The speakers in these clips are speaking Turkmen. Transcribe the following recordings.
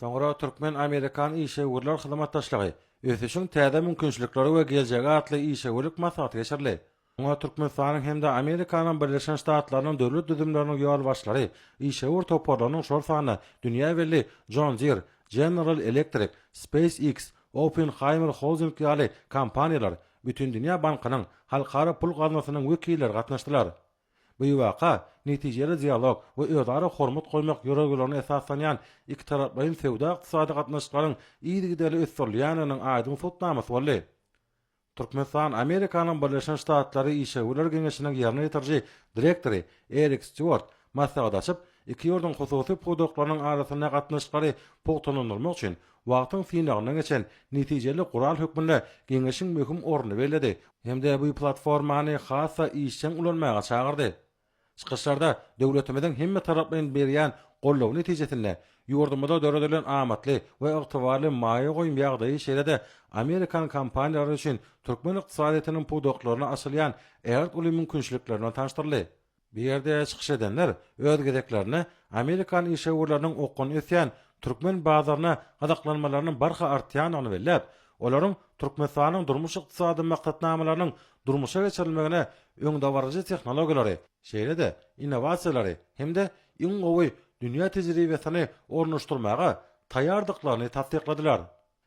Soňra Türkmen-amerikan işewürler hyzmatdaşlygy, ösüşiň täze mümkinçilikleri we geljegi atly işewürlik maslahaty geçirildi. Oňa Türkmenistanyň hem-de Amerikanyň Birleşen Ştatlarynyň döwlet düzümleriniň ýolbaşçylary, işewür toparlarynyň, şol sanda dünýä belli John Deere, General Electric, SpaceX, Oppenheimer Holding ýaly kompaniýalar, Bütindünýä bankynyň, Halkara pul gaznasynyň wekilleri gatnaşdylar. Bu waka netijeli dialog we özara hormat goýmak ýörelgelerine esaslanýan ikitaraplaýyn söwda-ykdysady gatnaşyklaryň yzygiderli ösdürilýändiginiň aýdyň subutnamasy boldy. Türkmenistan Amerikanyň Birleşen Ştatlary Işewürler geňeşiniň ýerine ýetiriji direktory Erik Stýuart maslahat açyp, iki ýurduň hususy pudaklarynyň arasynda gatnaşyklary pugtalandyrmak üçin wagtyň synagyndan geçen netijeli gural hökmünde geňeşiň möhüm ornuny belledi hem-de bu platformany has-da işjeň ulanmaga çagyrdy. Çykyşlarda döwletimiziň hemmetaraplaýyn berýän goldawy netijesinde ýurdumyzda döredilen amatly we ygtybarly maýa goýum ýagdaýy şeýle-de amerikan kompaniýalary üçin türkmen ykdysadyýetiniň pudaklaryna açylýan ägirt uly mümkinçilikler bilen tanyşdyryldy. Bu ýerde çykyş edenler öz gezeklerinde amerikan işewürleriniň okgunly ösýän türkmen bazaryna gyzyklanmalarynyň barha artýandygyny belläp, olaryň Türkmenistanyň durmuş-ykdysady maksatnamalarynyň durmuşa geçirilmegine öňdebaryjy tehnologiýalary, şeýle-de innowasiýalary hem-de iň gowy dünýä tejribesini ornaşdyrmaga taýýardyklaryny tassykladylar.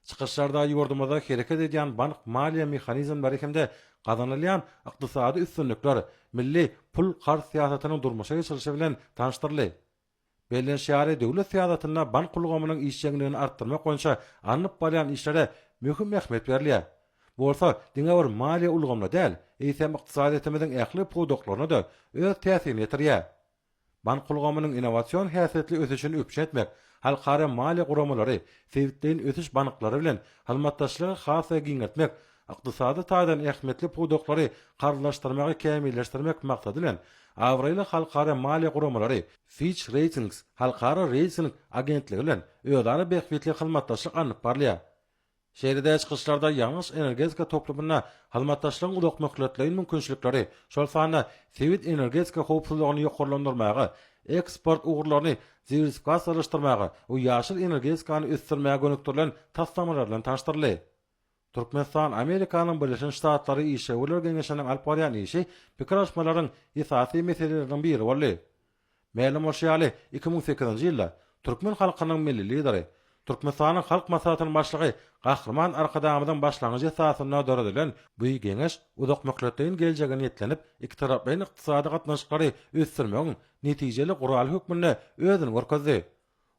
Çykyşlarda ýurdumyzda hereket edýän bank-maliýe mehanizmleri hem-de gazanylýan ykdysady üstünlikler, milli pul-karz syýasatynyň durmuşa geçirilişi bilen tanyşdyryldy. Bellenişi ýaly, döwlet syýasatynda bank ulgamynyň işjeňligini artdyrmak boýunça alnyp barýan işlere möhüm ähmiýet berilýär. Bu bolsa diňe bir maliýe ulgamyna däl, eýsem, ykdysadyýetimiziň ähli pudaklaryna-da öz täsirini ýetirýär. Bank ulgamynyň innowasion häsiýetli ösüşini üpjün etmek, halkara maliýe guramalary, sebitleýin ösüş banklary bilen hyzmatdaşlygy has-da giňeltmek, ykdysady taýdan ähmiýetli pudaklary karzlaşdyrmagy kämilleşdirmek maksady bilen, abraýly halkara maliýe guramalary, Fitch Ratings halkara reýting agentligi bilen özara bähbitli hyzmatdaşlyk alnyp barylýar. Şeýle-de çykyşlarda ýangyç-energetika toplumynda hyzmatdaşlygyň uzakmöhletleýin mümkinçilikleri, şol sanda sebit energetika howpsuzlygyny ýokarlandyrmaga, eksport ugurlaryny diwersifikasiýalaşdyrmaga we ýaşyl energetikany ösdürmäge gönükdirilen taslamalar bilen tanyşdyryldy. Türkmenistan Amerikanyň Birleşen Ştatlary Işewürler geňeşiniň alyp barýan işi pikir alyşmalaryň esasy meseleleriniň biri boldy. Mälim bolşy ýaly, 2008-nji ýylda türkmen halkynyň Milli Lideri, Türkmenistanyň Halk Maslahatynyň Başlygy Gahryman Arkadagymyzyň başlangyjy esasynda döredilen bu Geňeş uzakmöhletleýin geljege niýetlenip, ikitaraplaýyn ykdysady gatnaşyklary ösdürmegiň netijeli guraly hökmünde özüni görkezdi.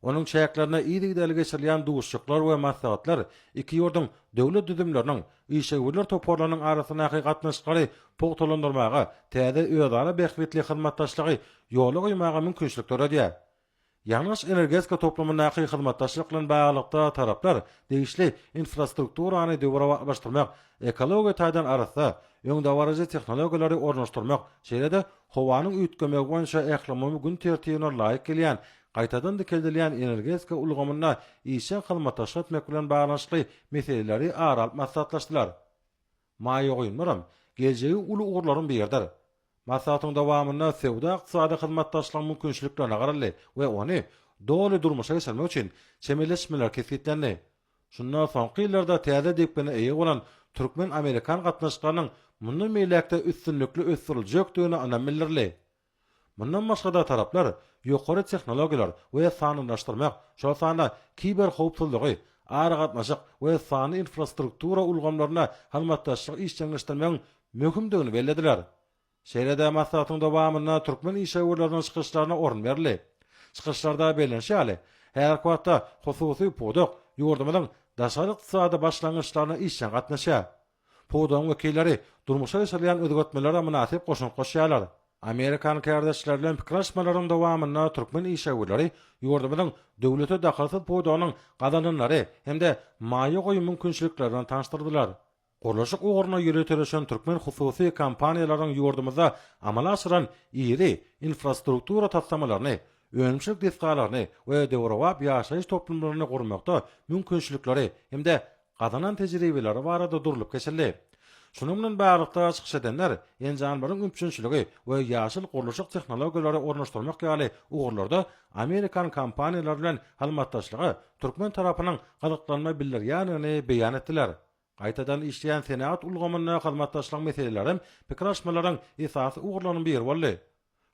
Onuň çäklerinde yzygiderli geçirilýän duşuşyklar we maslahatlar iki ýurduň döwlet düzümleriniň, işewürler toparlarynyň arasyndaky gatnaşyklary pugtalandyrmaga, täze özara bähbitli hyzmatdaşlygy ýola goýmaga mümkinçilik döredýär. Ýangyç-energetika toplumyndaky hyzmatdaşlyk bilen baglylykda taraplar degişli infrastrukturany döwrebaplaşdyrmak, ekologiýa taýdan arassa, öňdebaryjy tehnologiýalary ornaşdyrmak, şeýle-de howanyň üýtgemegi boýunça ählumumy gün tertibine laýyk gelýän gaýtadan dikeldilýän energetika ulgamynda işjeň hyzmatdaşlyk etmek bilen baglanyşykly meseleleri ara alyp maslahatlaşdylar. Maýa goýumlaram geljegi uly ugurlaryň biridir. Maslahatyň dowamynda söwda-ykdysady hyzmatdaşlygyň mümkinçiliklerine garaldy we ony doly durmuşa geçirmek üçin çemeleşmeler kesgitlendi. Şunda soňky ýyllarda täze depgine eýe bolan türkmen-amerikan gatnaşyklarynyň mundan beýläk-de üstünlikli ösdüriljekdigine ynam bildirildi. Mundan başga-da taraplar ýokary tehnologiýalar we sanlylaşdyrmak, şol sanda kiberhowpsuzlygy, aragatnaşyk we sanly infrastruktura ulgamlarynda hyzmatdaşlygy işjeňleşdirmegiň möhümdigini bellediler. Şeýle-de maslahatyň dowamynda türkmen işewürleriniň çykyşlaryna orun berildi. Çykyşlarda bellenişi ýaly, häzirki wagtda hususy pudak ýurdumyzyň daşary ykdysady başlangyçlaryna işjeň gatnaşýar. Pudagyň wekilleri durmuşa geçirilýän özgertmelere mynasyp goşant goşýarlar. Amerikan kärdeşleri bilen pikir alyşmalaryň dowamynda türkmen işewürleri ýurdumyzyň döwlete dahylsyz pudagynyň gazananlary hem-de maýa goýum mümkinçilikleri bilen tanyşdyrdylar. Gurluşyk ugruna ýöriteleşen türkmen hususy kompaniýalarynyň ýurdumyzda amala aşyran iri infrastruktura taslamalaryny, önümçilik desgalaryny we döwrebap ýaşaýyş toplumlaryny gurmakda mümkinçilikleri hem-de gazanan tejribeleri barada durlup geçildi. Şunuň bilen baglylykda çykyş edenler enjamlaryň üpjünçiligi we ýaşyl gurluşyk tehnologiýalary ornaşdyrmak ýaly ugurlarda amerikan kompaniýalary bilen hyzmatdaşlyga türkmen tarapynyň gyzyklanma bildirýändigini beýan etdiler. Gaýtadan işleýän senagat ulgamynda hyzmatdaşlygyň meseleleri hem pikir alyşmalaryň esasy ugurlarynyň biri boldy.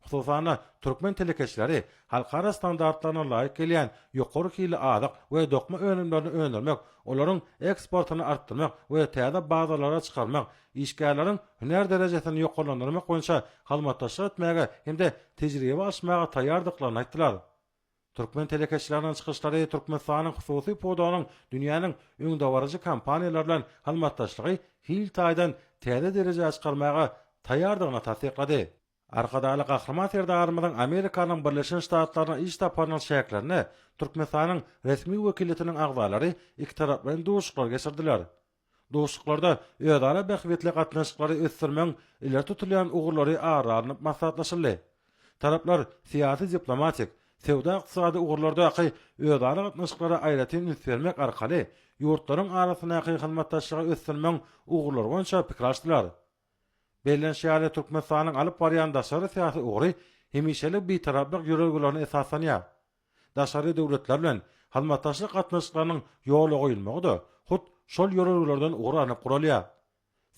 Hususan-da, türkmen telekeçileri halkara standartlaryna laýyk gelýän ýokary hilli azyk we dokma önümlerini öndürmek, olaryň eksportyny artdyrmak we täze bazarlara çykarmak, işgärleriň hünär derejesini ýokarlandyrmak boýunça hyzmatdaşlyk etmäge hem-de tejribe alyşmaga taýýardyklaryny aýtdylar. Türkmen telekeçileriniň çykyşlary Türkmenistanyň hususy pudagynyň dünýäniň öňdebaryjy kompaniýalary bilen hyzmatdaşlygy hil taýdan täze derejä çykarmaga taýýardygyny tassyklady. Arkadagly Gahryman Serdarymyzyň Amerikanyň Birleşen Ştatlaryna iş saparynyň çäklerinde Türkmenistanyň resmi wekiliýetiniň agzalary ikitaraplaýyn duşuşyklar geçirdiler. Duşuşyklarda özara bähbitli gatnaşyklary ösdürmegiň ileri tutulýan ugurlary ara alnyp maslahatlaşyldy. Taraplar syýasy-diplomatik, söwda-ykdysady ugurlardaky özara gatnaşyklara aýratyn üns bermek arkaly ýurtlaryň arasyndaky hyzmatdaşlygy ösdürmegiň ugurlary boýunça pikir alyşdylar. Bellenişi ýaly, Türkmenistanyň alyp barýan daşary syýasy ugry hemişelik Bitaraplyk ýörelgelerine esaslanýar. Daşary döwletler bilen hyzmatdaşlyk gatnaşyklarynyň ýola goýulmagy-da hut şol ýörelgelerden ugur alnyp guralýar.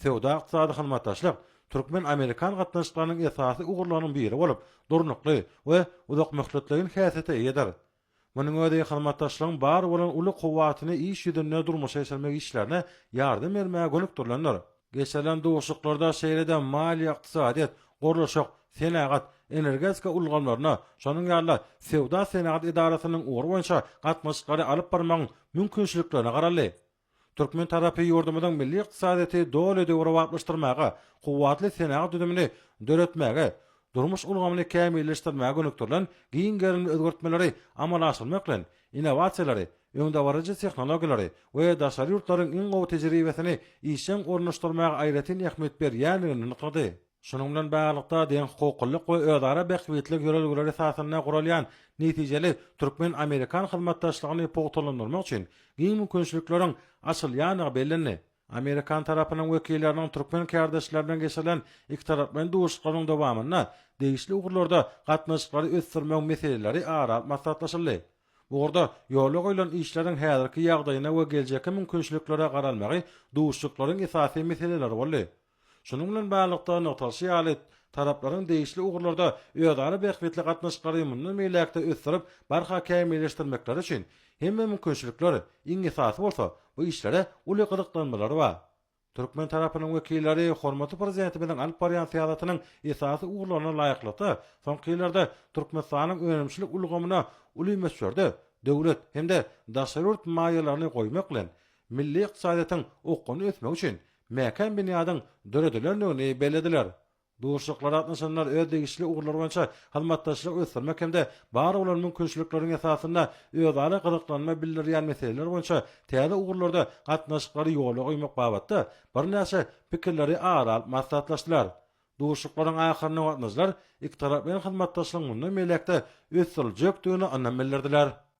Söwda-ykdysady hyzmatdaşlyk türkmen-amerikan gatnaşyklarynyň esasy ugurlarynyň biri bolup, durnukly we uzakmöhletleýin häsiýete eýedir. Munuň özi hyzmatdaşlygyň bar bolan uly kuwwatyny iş ýüzünde durmuşa geçirmek işlerine ýardam bermäge gönükdirilendir. Geçirilen duşuşyklarda şeýle-de maliýe-ykdysadyýet, gurluşyk, senagat, energetika ulgamlarynda, şonuň ýaly-da Söwda-senagat edarasynyň ugry boýunça gatnaşyklary alyp barmagyň mümkinçiliklerine garaldy. Türkmen tarapy ýurdumyzyň milli ykdysadyýeti doly döwrebaplaşdyrmaga, kuwwatly senagat düzümini döretmäge, durmuş ulgamyny kämilleşdirmäge gönükdirilen giň gerimli özgertmeleri amala aşyrmak bilen, innowasiýalary, öňdebaryjy tehnologiýalary we daşary ýurtlaryň iň gowy tejribesini işjeň ornaşdyrmaga aýratyn ähmiýet berýändigini nygtady. Şunuň bilen baglylykda, deňhukuklylyk we özara bähbitlilik ýörelgeleri esasynda guralýan netijeli türkmen-amerikan hyzmatdaşlygyny pugtalandyrmak üçin giň mümkinçilikleriň açylýandygy bellendi. Amerikan tarapynyň wekilleriniň türkmen kärdeşleri bilen geçirilen ikitaraplaýyn duşuşyklaryň dowamynda degişli ugurlarda gatnaşyklary ösdürmegiň meseleleri ara alyp maslahatlaşyldy. Bu ugurda ýola goýlan işleriň häzirki ýagdaýyna we geljekki mümkinçiliklere garalmagy duşuşyklaryň esasy meseleleri boldy. Şunuň bilen baglylykda, nygtalyşy ýaly, taraplaryň degişli ugurlarda özara bähbitli gatnaşyklary mundan beýläk-de ösdürip, barha kämilleşdirmekleri üçin hemme mümkinçilikler, iň esasy bolsa, bu işlere uly gyzyklanmalary bar. Türkmen tarapynyň wekilleri hormatly Prezidentimiziň alyp barýan syýasatynyň esasy ugurlaryna laýyklykda, soňky ýyllarda Türkmenistanyň önümçilik ulgamyna uly möçberde döwlet hem-de daşary ýurt maýalaryny goýmak bilen, milli ykdysadyýetiň okgunly ösmegi üçin mäkäm binýadyň döredilendigini bellediler. Duşuşyklara gatnaşanlar öz degişli ugurlary boýunça hyzmatdaşlygy ösdürmek hem-de bar bolan mümkinçilikleriň esasynda özara gyzyklanma bildirýän meseleler boýunça täze ugurlarda gatnaşyklary ýola goýmak babatda birnäçe pikirleri ara alyp maslahatlaşdylar. Duşuşyklaryň ahyrynda gatnaşyjylar ikitaraplaýyn hyzmatdaşlygyň mundan beýläk-de ösdüriljekdigine ynam bildirdiler.